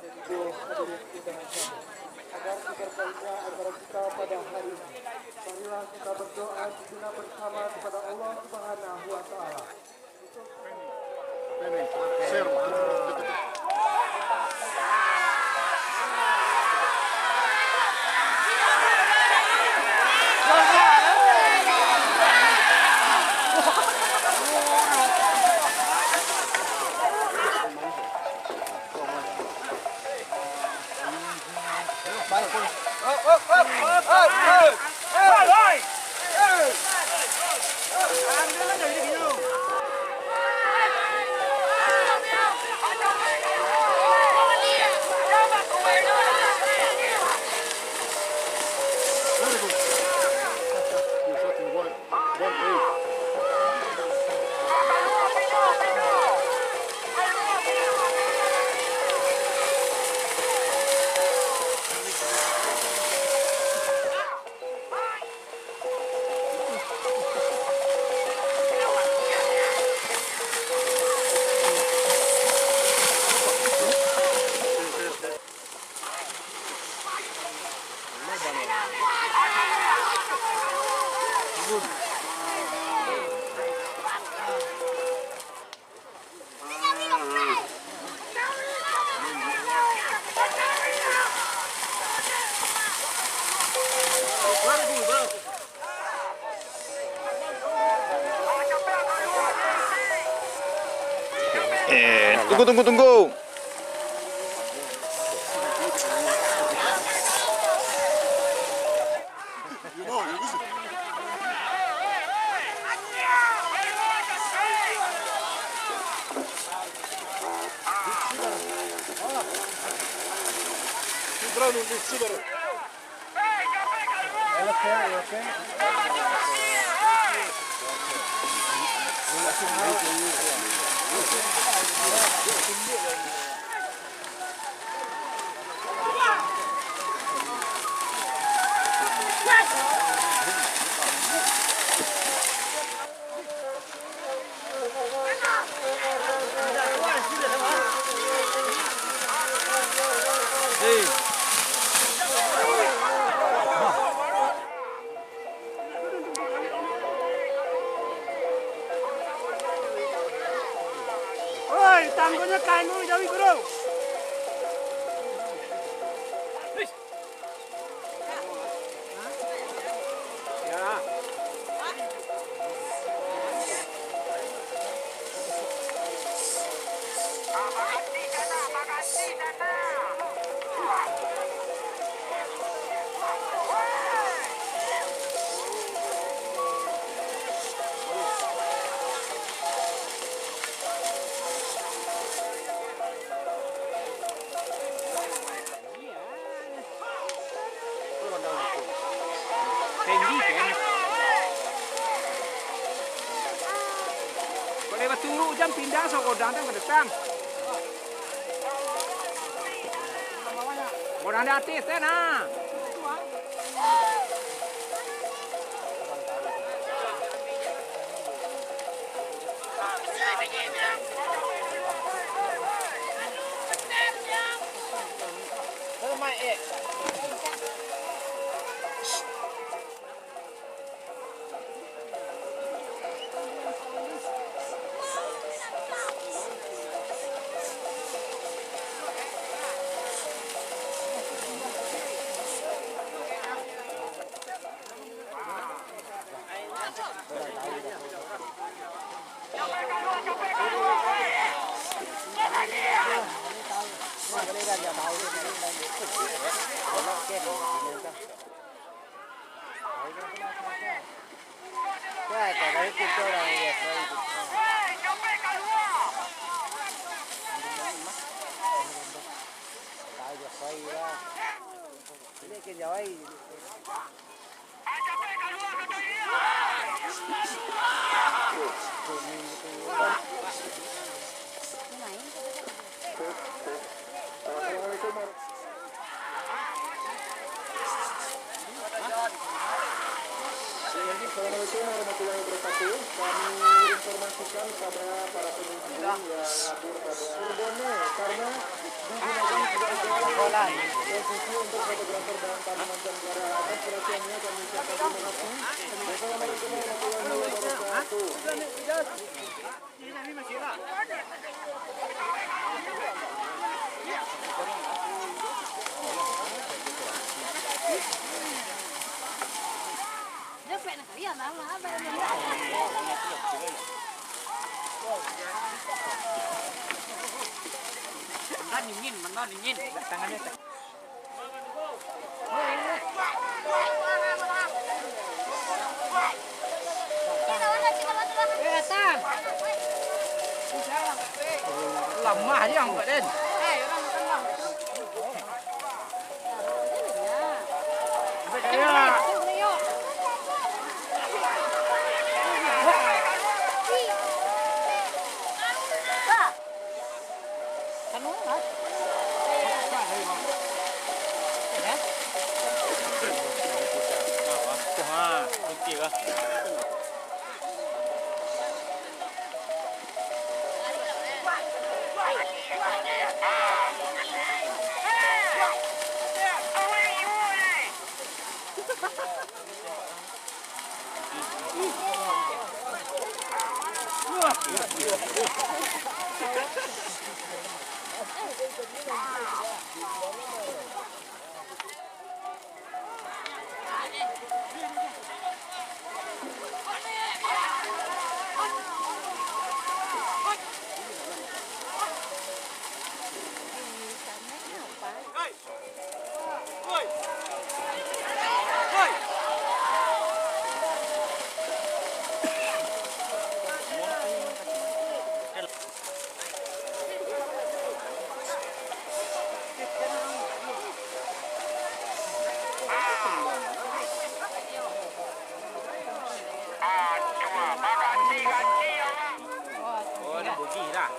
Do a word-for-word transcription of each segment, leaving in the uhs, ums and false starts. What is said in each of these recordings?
Agar diberkahnya acara kita pada hari ini, marilah kita berdoa sejenak bersama kepada Allah Subhanahu wa Ta'ala. Eh, tunggu, tunggu, tunggu. Oi, tanggonyo kain dulu, jauhi, Guru. Kok lewat turuk jam pindah, so godang tu ka datang. Godang di ateh, ten, ah. Assalamualaikum warahmatullahi wabarakatuh. Kami informasikan pada para pengunjung yang hadir pada Cirebon, karena digunakan sebagai Posisi untuk fotografer dan tanaman dan suara atas perhatiannya kami ucapkan terima kasih. Wassalamualaikum warahmatullahi wabarakatuh. Mano dingin, mano dingin. Lamah aja ang buat den. Oh, ni bugih lah.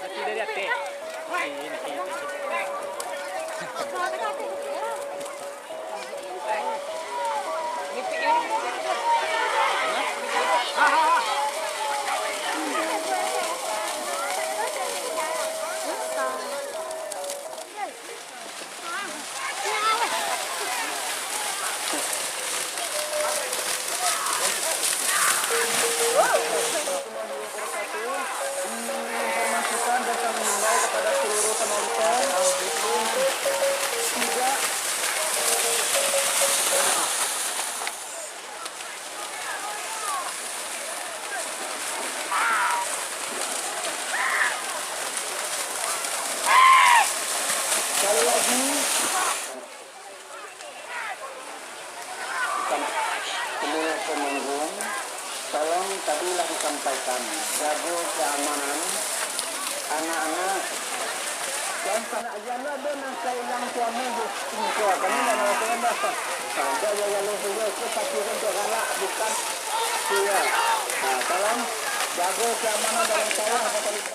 Nanti dari ateh. Ini, ini, ini. Menginformasikan dan kami himbau kepada seluruh penonton untuk tidak Sekali lagi, seluruh pengunjung, tolong tadi lah disampaikan, jago keamanan anak-anak. Janlah ado nan ka ilang suami jo singkua. Kami nak marasokan dah, Pak. Nah, dah, dah, dah, dah, dah, dah, pasti kan tu galak, bukan. Iya. Nah, tolong jago keamanan dalam sawah, Bapak Ibu.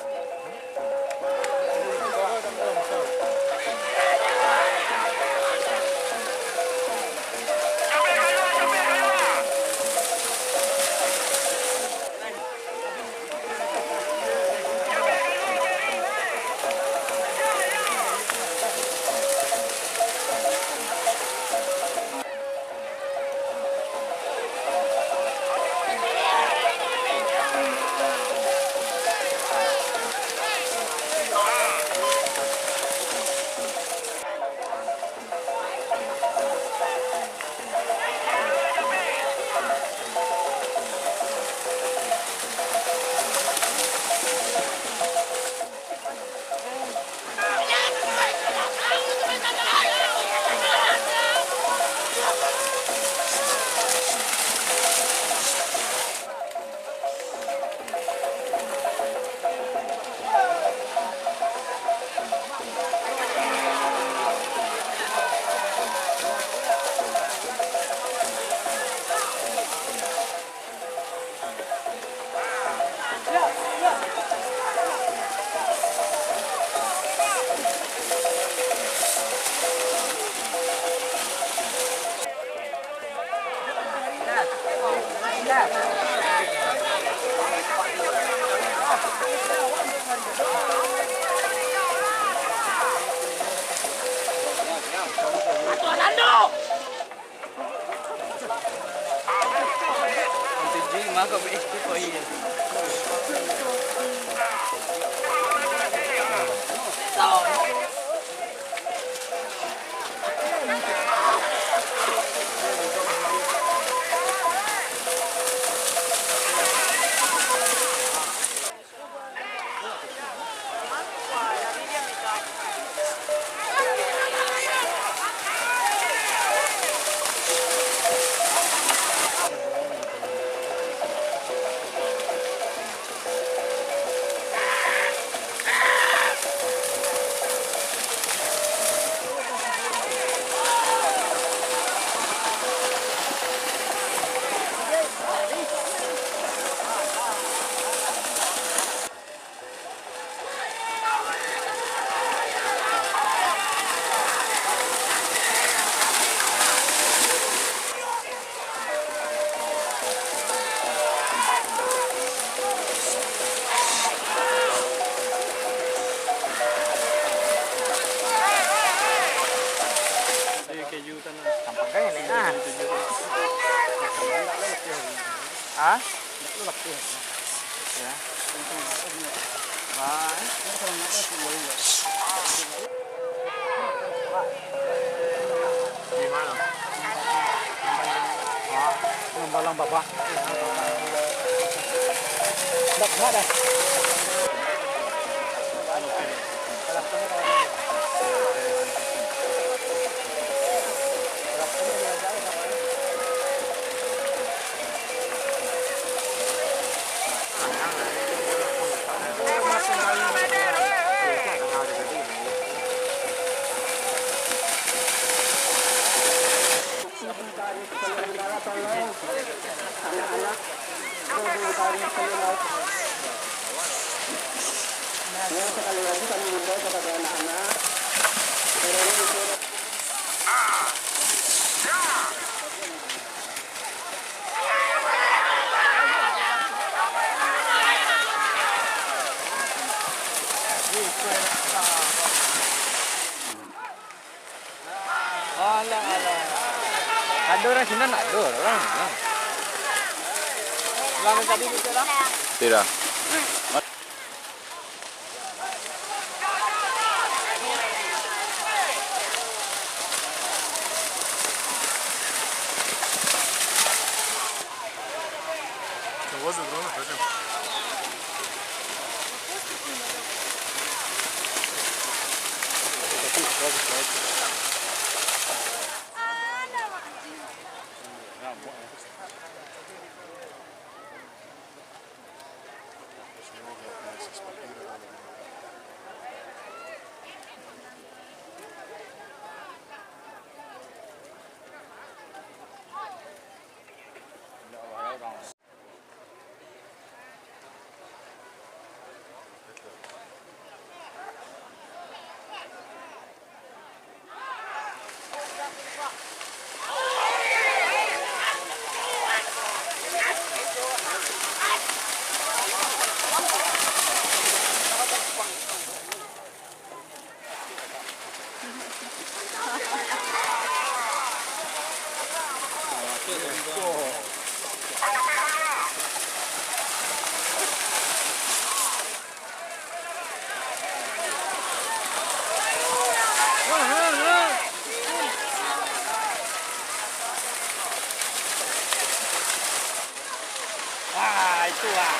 Tampang kan enak, nah. Ah? Ya. Wah. Gimana? Wah, ngembalang bapak. Ndak, ndak dah. Anak-anak, anak-anak. Sekali lagi kami himbau kepada anak-anak, Alah, alah. Ado urang sinan, ado urang sinan. Ulang tadi bisa lah? Tidak. Ah, itu ah.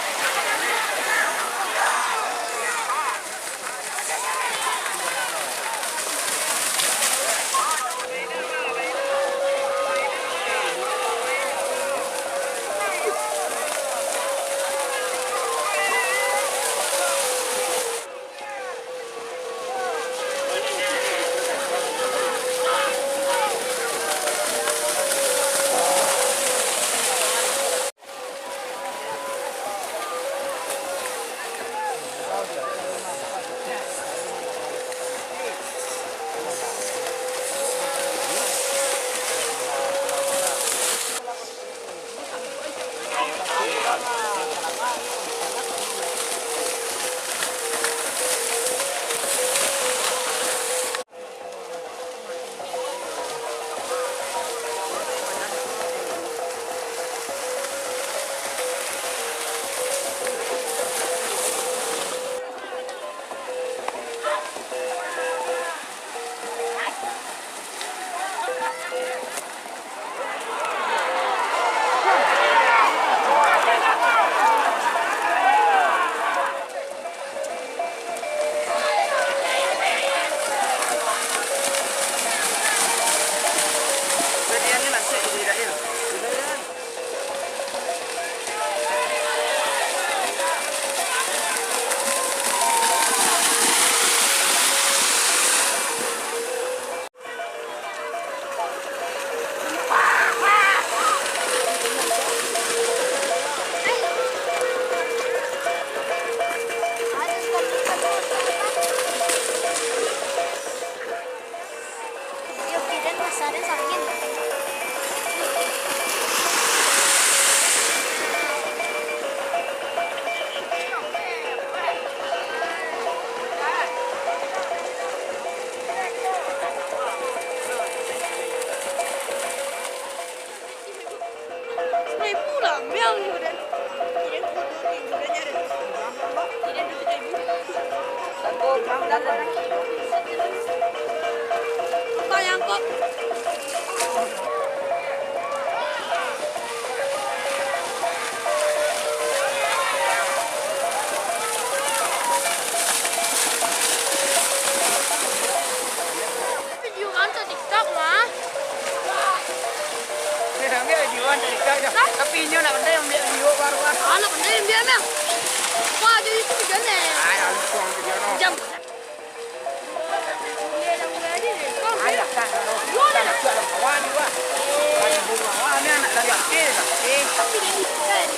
Video kan tu TikTok mah. Dia ambil video kan dari kau je. Hah? Tapi inyo nak pandai ambil video baru kan. Ah, nak pandai ambil mah. Wah, jadi tu gane. Ay, langsung video no. Jam. Ay, lah, kan, kalau kan nak jual bawah ni, wah. Kan bawah ni anak dari akhir, akhir. Tapi dia ni kan.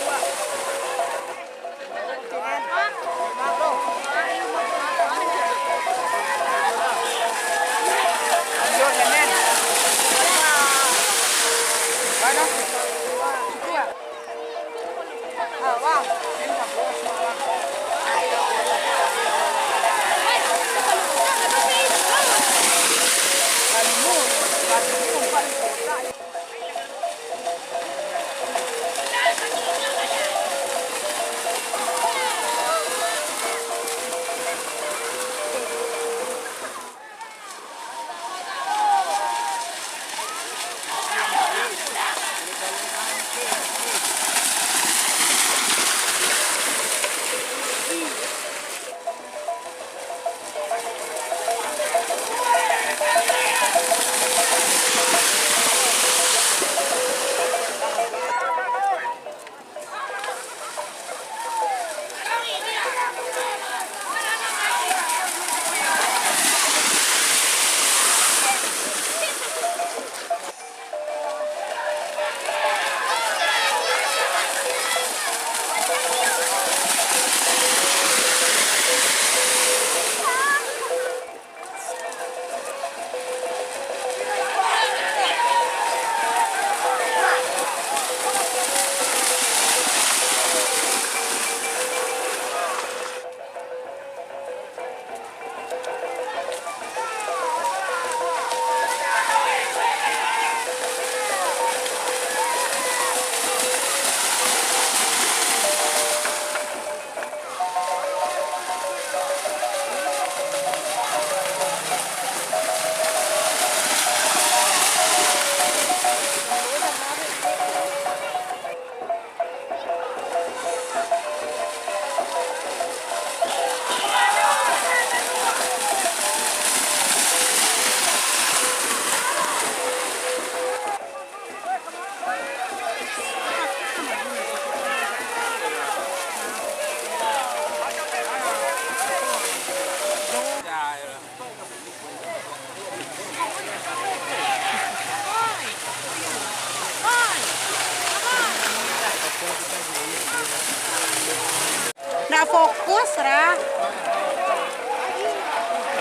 Terah.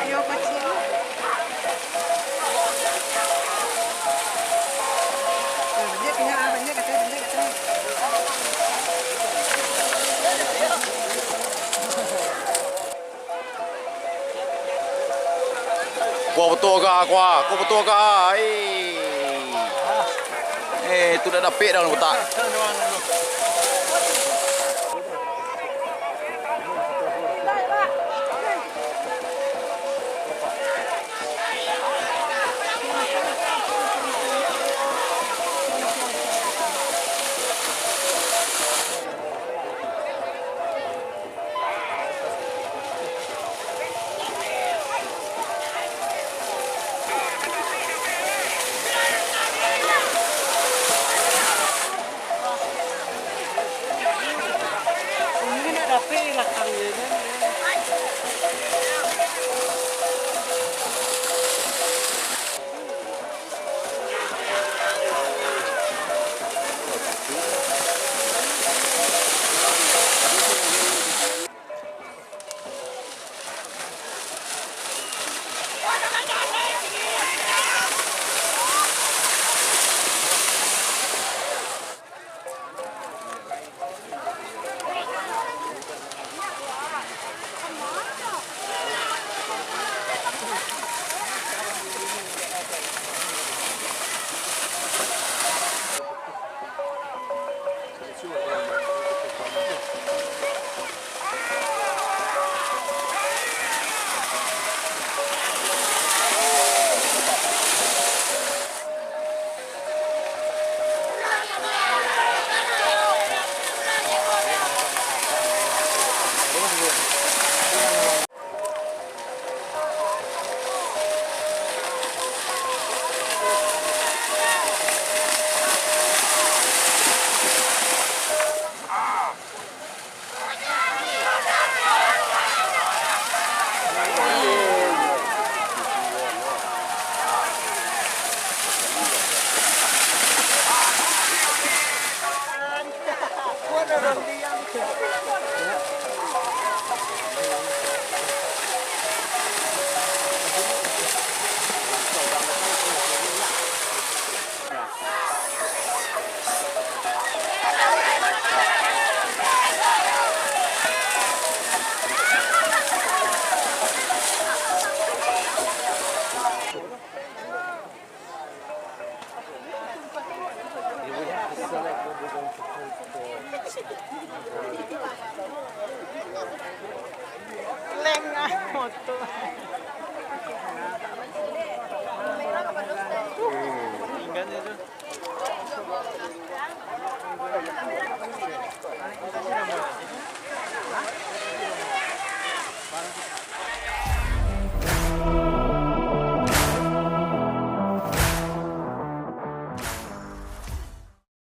Ayo, kucing. Nah, banyak pihak, ah, banyak katai, banyak katai. Kuah betul ka, kuah. Kuah betul ka. Eh. Eh, tu dah dapik dah, utak.